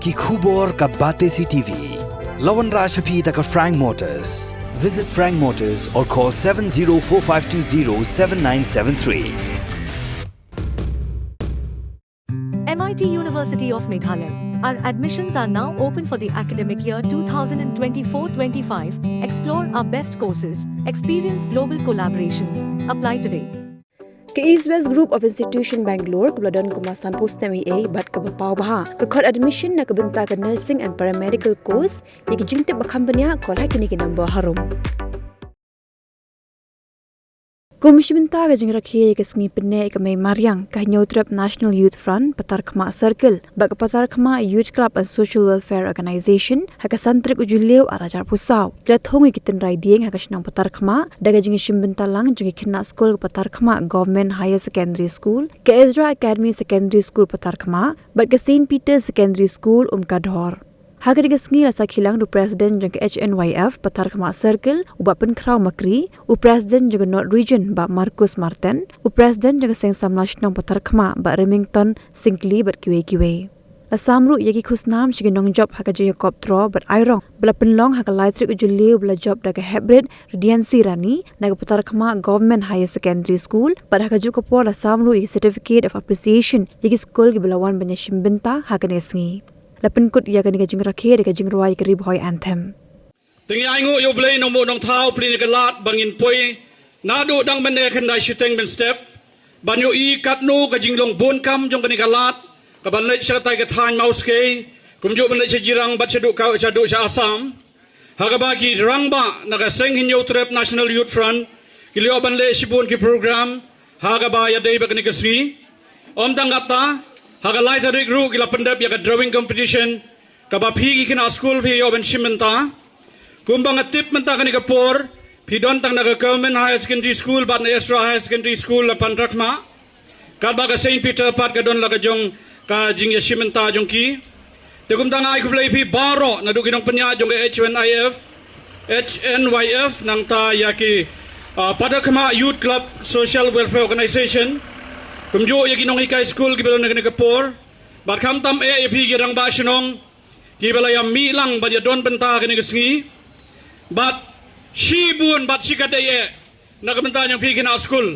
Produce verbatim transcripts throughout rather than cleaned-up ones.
Ki khubor ka Batesi T V. La wanrah sha phi da ka Frank Motors. Visit Frank Motors or call seven zero four five two zero seven nine seven three. M I T University of Meghalaya. Our admissions are now open for the academic year two thousand twenty-four twenty-five. Explore our best courses, experience global collaborations. Apply today. Ka East West Group of Institution Bangalore, kaba la don kumba sanphew snem eiei bad kaba paw bha, ka khot admission na ka bynta ka nursing and paramedical course, ïa ki jingtip ba kham bniah, call ha kine ki number harum. Kum shi bynta ka jingrakhe ïa ka sngi pynneh ïa ka mei mariang, ka Hynñiewtrep National Youth Front, Patarkhmah Circle, bad ka Patarkhmah Youth Club and Social Welfare Organization, ha ka san tarik u Jylliew arhajar arphew saw. Ki la thung ïa ki tynrai dieng ha ka shnong Patarkhmah, da ka jingïashim bynta lang jong ki khynnah skul ka Patarkhmah Government Higher Secondary School, ka Ezra Academy Secondary School Patarkhmah, bad ka Saint Peter's Secondary School Umkadhor. Ha kane ka sngi la sakhi lang da u President jong ka H N Y F Patarkhmah Circle, u Bah Pynkhraw Makri, u President jong ka North Region, Bah Marcus Marten, u President jong ka Seng Samla Shnong Patarkhmah, Bah Remington Syngkli bad kiwei kiwei. La sam ruh ïa ki khusnam sha ki nongjop ha ka jingïakop draw bad airong, ba la pynlong ha ka lai tarik u Jylliew, ba la jop da ka Hepbrit Radiancy Rani, na ka Patarkhmah Government Higher Secondary School, bad ha kajuh ka por la sam ruh ïa ki Certificate of Appreciation ïa ki skul kiba la wan ban ïashim bynta ha kane ka sngi. La pynkut ïa kane ka jingrakhe da ka jingrwai ïa ka Ri Bhoi Anthem. Te ngi ainguh ïa U Blei Nongbuh Nongthaw, plie ïa ka lad ba ngin poi naduh dang ban ïa khyndai shiteng ban step, ban ïohi katno ka jinglong bun kam jong kane ka lad, kaban leit sha katai ka thaiñ Mawskei, kumjuh ban leit sha Jirang bad shaduh ka, shaduh sha Assam. Ha kaba ki rangbah na ka Seng Hynñiewtrep National Youth Front ki la ïoh ban leh shibun ki program ha kaba ïadei bad kane ka sngi. Ym tang katta, ha ka lai tarik ruh ki la pyndep ïa ka drawing competition, kaba phi ki khynnah skul phi ïoh ban shim bynta. Kumba nga tip mynta kane ka por, phi don tang na ka Government Higher Secondary School bad na Ezra Higher Secondary School na Patarkhmah. Katba ka Saint Peter pat ka don la ka jong ka jingïashim bynta jong ki. Te kumta nga ai khublei phi baroh naduh ki nongpynïaid jong ka H N Y F, H N Y F, nangta ïa ki, ah, Patarkhmah Youth Club Social Welfare Organization, kumjuh ïa ki nonghikai skul kiba don ha kane ka por. Bad khamtam eh ïa phi ki rangbah shnong kiba la ïa mih lang bad ïa don bynta ha kane ka sngi. Bad shibun bad shikatdei eh na ka bynta jong phi ki khynnah skul,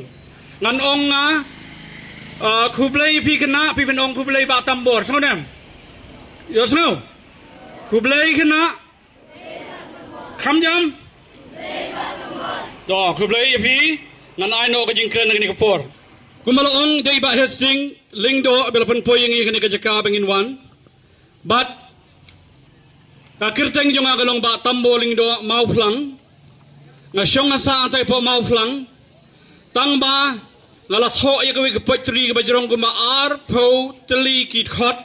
ngan ong nga, ah, khublei phi khynnah, phi pynong khublei Bah Tambor, sngew ne em? Ïohsngew? Khublei khynnah. Kham jam? To, khublei ïa phi. Ngan ai noh ka jingkren ha kane ka por. Kumba la ong dei Bah Hastings Lyngdoh ba la pynpoi ïa ngi ha kane ka jaka ba ngin wan. Bad ka kyrteng jong nga ka long Bah Tambor Lyngdoh Mawphlang. Nga shong nga sah hangtai hapoh Mawphlang. Tang ba nga la thoh ïa kawei ka poetry kaba jrong kumba arphew tylli ki dkhot,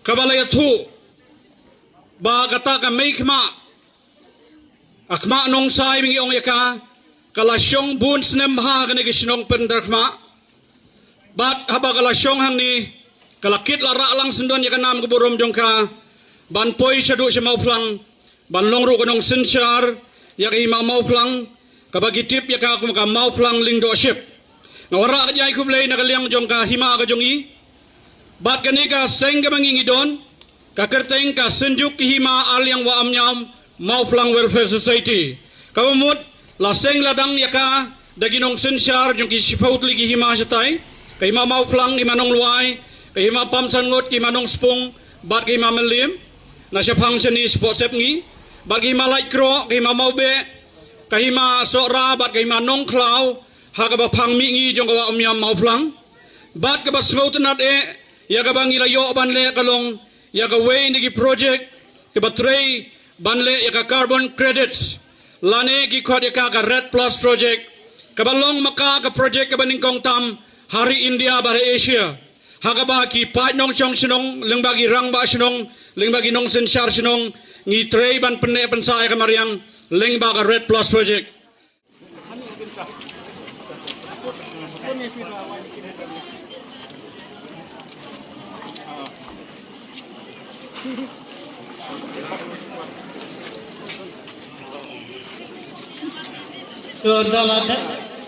kaba la ïathuh ba kata ka mei khmat, a khmat nongsai ba ngi ong ïa ka, ka la shong bun snem bha ha kane ka shnong Patarkhmah. Bad haba ka la shong hangne, ka la kit la rah lang syndon ïa ka nam ka burom jong ka, ban poi shaduh sha Mawphlang, ban long ruh ka nongsynshar ïa ka hima Mawphlang, kaba ki tip ïa ka kum ka Mawphlang Lyngdohship. Nga wanrah ka jingkhublei na ka liang jong ka hima ka jong i. Bad kane ka seng kaba ngi ngi don, ka kyrteng ka Synjuk ki Hima Arliang Wah Umïam Mawphlang Welfare Society. Kaba mut la seng la dang ïa ka da ki nongsynshar jong ki shiphew tylli ki hima shatai, ka hima Mawphlang, hima Nonglwai, ka hima Pamsanngut, ka hima Nongspung, bad ka hima Mylliem. Na shaphang shane shapoh sepngi, bad ka hima Laitkroh, ka hima Mawbeh, ka hima Sohra, bad ka hima Nongkhlaw, ha kaba phang mihngi jong ka Wah Umïam Mawphlang. Bad kaba sngewtynnad eh, ïa kaba ngi la ïoh ban leh ka long ïa kawei na ki project kaba trei ban leh ïa ka carbon credits, lane ki khot ïa ka ka Red Plus project, kaba long ma ka ka project kaba nyngkong tam ha ri India bad ha Asia. Ha kaba ki paid nongshong shnong lyngba ki rangbah shnong, lyngba ki nongsynshar shnong, ngi trei ban pynneh pynsah ïa ka mariang lyngba ka Red Plus project. To, da la dep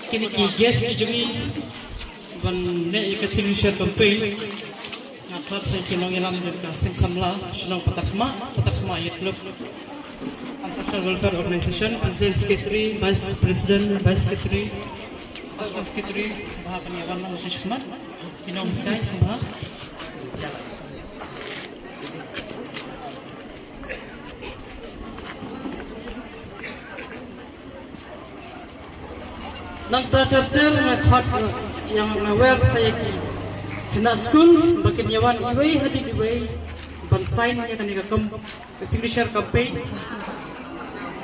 kine ki guest ki jong ngi ban leh ïa ka celebration campaign. Thank you, nongïalam jong ka Seng Samla, shnong Patarkhmah, Patarkhmah Youth Club and Social Welfare Organization, President, Secretary, Vice President, Vice Secretary, Assistant Secretary, sngewbha ban ïa wan lang sha khmat, ki nonghikai sngewbha. Nangta ter ter nga khot, ïa nga wer sa ïa ki khynnah skul ba kin ïa wan iwei hadien iwei ban sign ïa kane ka kam, ka signature campaign.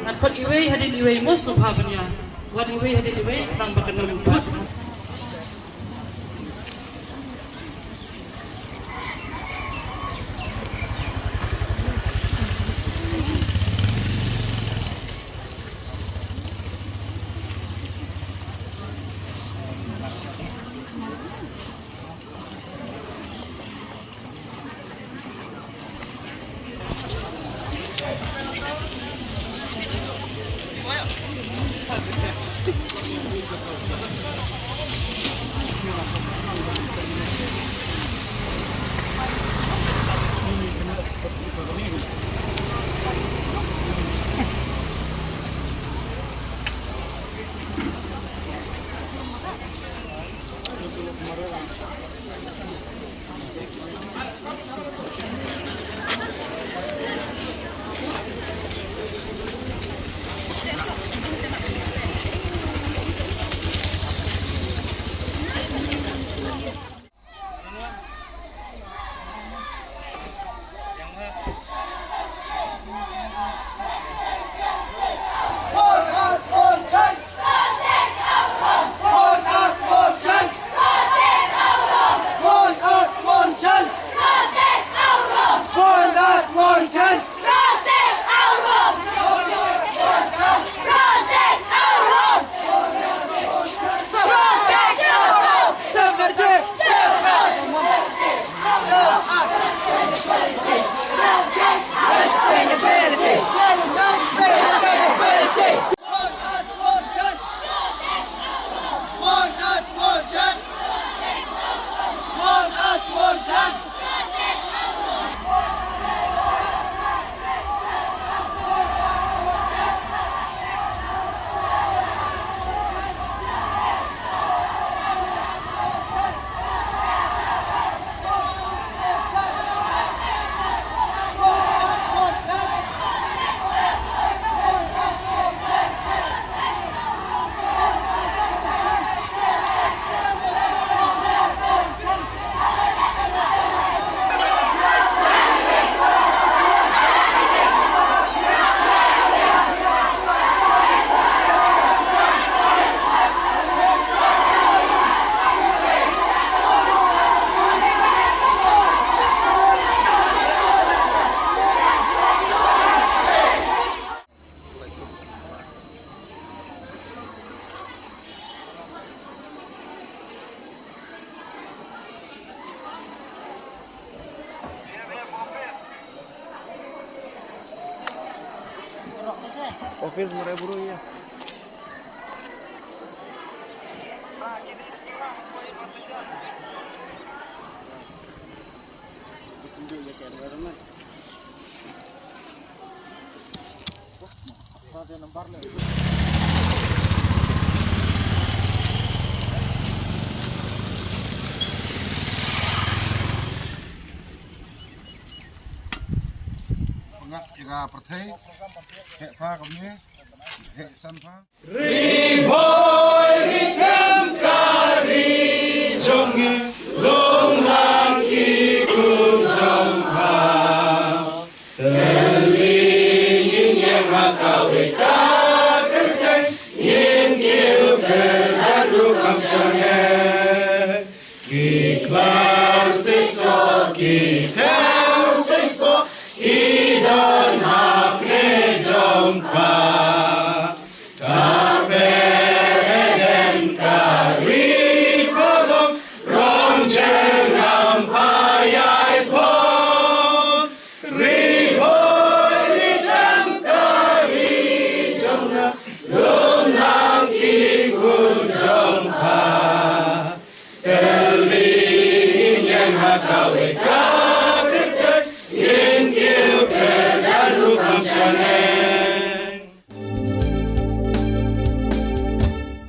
Ngan khot iwei hadien iwei mo, sngewbha ban ïa wan iwei hadien iwei khnang ba kan ym thut. Office mare buru ya. Pyngat ïa ka pyrthei, heh pha kumne, heh san pha. Ri Bhoi Ri Them ka ri jong ngi, long lang ki khun jong pha. Tylli ngin ïeng ha kawei ka kyrteng, ngin kiew kyrdan ruh kham shyrngeh. Ki klar shisha ki kha